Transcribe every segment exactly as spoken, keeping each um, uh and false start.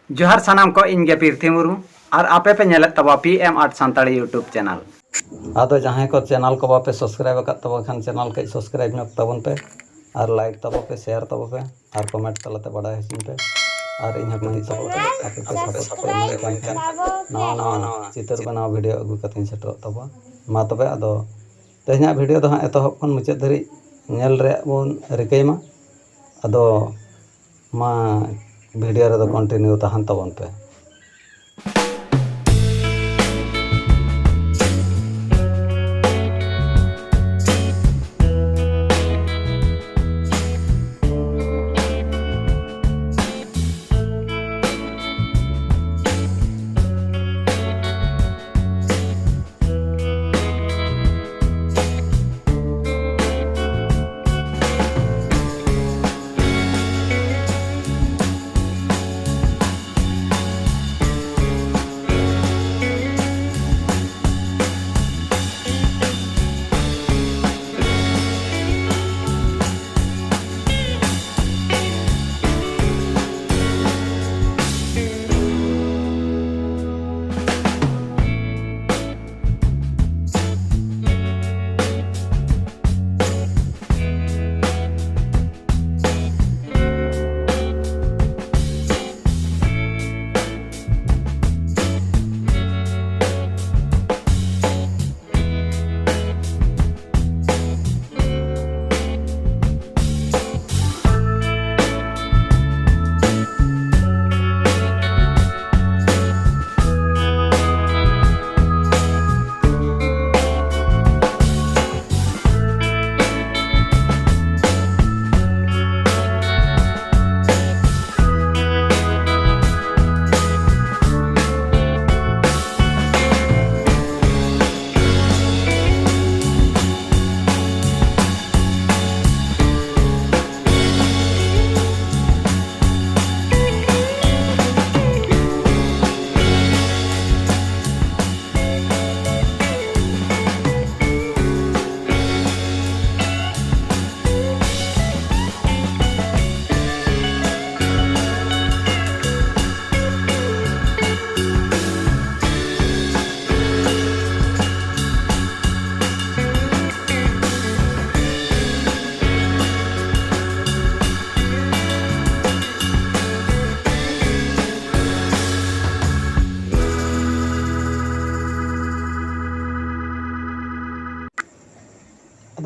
ᱡᱚᱦᱟᱨ ᱥᱟᱱᱟᱢ ᱠᱚ, ᱤᱧ ᱜᱮ ᱯᱤᱨᱛᱷᱤ ᱢᱩᱨᱢᱩ ᱟᱨ ᱟᱯᱮ ᱯᱮ ᱧᱮᱞᱮᱫ ᱛᱟᱵᱚᱱᱟ P M art Santali YouTube channel. ᱟᱫᱚ ᱡᱟᱦᱟᱸᱭ ᱠᱚ ᱪᱮᱱᱮᱞ ᱠᱚ ᱵᱟᱯᱮ ᱥᱟᱵᱥᱠᱨᱟᱭᱤᱵ ᱟᱠᱟᱫ ᱛᱟᱵᱚᱱ ᱠᱷᱟᱱ ᱪᱮᱱᱮᱞ ᱠᱟᱹᱡ ᱥᱟᱵᱥᱠᱨᱟᱭᱤᱵ ᱧᱚᱜ ᱛᱟᱵᱚᱱ ᱯᱮ ᱟᱨ ᱞᱟᱭᱤᱠ ᱛᱟᱵᱚ ᱯᱮ, ᱥᱮᱭᱟᱨ ᱛᱟᱵᱚ ᱯᱮ ᱟᱨ ᱠᱚᱢᱮᱱᱴ ᱛᱟᱞᱟᱛᱮ ᱵᱟᱰᱟᱭ ᱦᱚᱪᱚᱧ ᱯᱮ᱾ ᱟᱨ ᱤᱧ ᱦᱚᱸ ᱠᱟᱹᱴᱤᱡ ᱥᱟᱯᱳᱨᱴ ᱟᱯᱮ ᱯᱮ ᱥᱟᱯᱳᱨᱴ ᱯᱮ ᱮᱢᱟᱹᱧ ᱠᱟᱱ ᱠᱷᱟᱱ ᱱᱟᱣᱟ ᱱᱟᱣᱟ ᱪᱤᱛᱟᱹᱨ ᱵᱮᱱᱟᱣ ᱵᱷᱤᱰᱤᱭᱳ ᱟᱹᱜᱩ ᱠᱟᱛᱮᱧ ᱥᱮᱴᱮᱨᱚᱜ ᱛᱟᱵᱚᱱᱟ᱾ ᱢᱟ ᱛᱚᱵᱮ ᱟᱫᱚ ᱛᱮᱦᱮᱧᱟᱜ ᱵᱷᱤᱰᱤᱭᱳ ᱫᱚ ᱦᱟᱸᱜ ᱮᱛᱚᱦᱚᱵ ᱠᱷᱚᱱ ᱢᱩᱪᱟᱹᱫ ᱫᱷᱟᱹᱨᱤᱡ ᱧᱮᱞ ᱨᱮᱭᱟᱜ ᱵᱚᱱ ᱨᱤᱠᱟᱹᱭ ᱢᱟ᱾ ᱟᱫᱚ ᱢᱟ ᱵᱷᱤᱰᱤᱭᱳ ᱨᱮᱫᱚ ᱠᱚᱱᱴᱤᱱᱤᱭᱩ ᱛᱟᱦᱮᱱ ᱛᱟᱵᱚᱱ ᱯᱮ᱾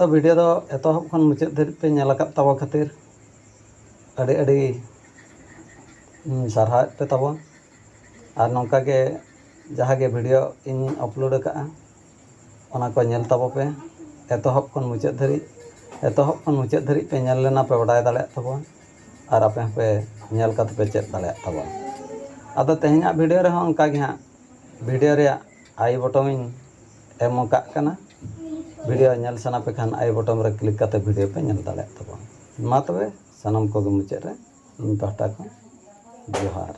ᱛᱚ ᱵᱷᱤᱰᱤᱭᱳ ᱫᱚ ᱮᱛᱚᱦᱚᱵ ᱠᱷᱚᱱ ᱢᱩᱪᱟᱹᱫ ᱫᱷᱟᱹᱨᱤᱡ ᱯᱮ ᱧᱮᱞ ᱟᱠᱟᱫ ᱛᱟᱵᱚ ᱠᱷᱟᱹᱛᱤᱨ ᱟᱹᱰᱤ ᱟᱹᱰᱤ ᱥᱟᱨᱦᱟᱣᱮᱫ ᱯᱮ ᱛᱟᱵᱚᱱ᱾ ᱟᱨ ᱱᱚᱝᱠᱟ ᱜᱮ ᱡᱟᱦᱟᱸ ᱜᱮ ᱵᱷᱤᱰᱤᱭᱳ ᱤᱧ ᱟᱯᱞᱳᱰ ᱟᱠᱟᱫᱼᱟ, ᱚᱱᱟ ᱠᱚ ᱧᱮᱞ ᱛᱟᱵᱚ ᱯᱮ᱾ ᱮᱛᱚᱦᱚᱵ ᱠᱷᱚᱱ ᱢᱩᱪᱟᱹᱫ ᱫᱷᱟᱹᱨᱤᱡ ᱮᱛᱚᱦᱚᱵ ᱠᱷᱚᱱ ᱢᱩᱪᱟᱹᱫ ᱫᱷᱟᱹᱨᱤᱡ ᱯᱮ ᱧᱮᱞ ᱞᱮᱱᱟ ᱯᱮ ᱵᱟᱰᱟᱭ ᱫᱟᱲᱮᱭᱟᱜ ᱛᱟᱵᱚᱱ᱾ ᱟᱨ ᱟᱯᱮ ᱦᱚᱸᱯᱮ ᱧᱮᱞ ᱠᱟᱛᱮ ᱯᱮ ᱪᱮᱫ ᱫᱟᱲᱮᱭᱟᱜ ᱛᱟᱵᱚᱱ᱾ ᱟᱫᱚ ᱛᱮᱦᱮᱧᱟᱜ ᱵᱷᱤᱰᱤᱭᱳ ᱨᱮᱦᱚᱸ ᱚᱱᱠᱟ ᱜᱮ ᱦᱟᱸᱜ ᱵᱷᱤᱰᱤᱭᱳ ᱨᱮᱭᱟᱜ ᱟᱭ ᱵᱚᱴᱚᱢ ᱤᱧ ᱮᱢ ᱟᱠᱟᱫ ᱠᱟᱱᱟ᱾ ᱵᱷᱤᱰᱤᱭᱳ ᱧᱮᱞ ᱥᱟᱱᱟ ᱯᱮ ᱠᱷᱟᱱ ᱟᱭ ᱵᱚᱴᱚᱢ ᱨᱮ ᱠᱞᱤᱠ ᱠᱟᱛᱮ ᱵᱷᱤᱰᱤᱭᱳ ᱯᱮ ᱧᱮᱞ ᱫᱟᱲᱮᱭᱟᱜ ᱛᱟᱵᱚᱱ᱾ ᱢᱟ ᱛᱚᱵᱮ ᱥᱟᱱᱟᱢ ᱠᱚᱜᱮ ᱢᱩᱪᱟᱹᱫ ᱨᱮ ᱤᱧ ᱯᱟᱦᱴᱟ ᱠᱷᱚᱱ ᱡᱚᱦᱟᱨ᱾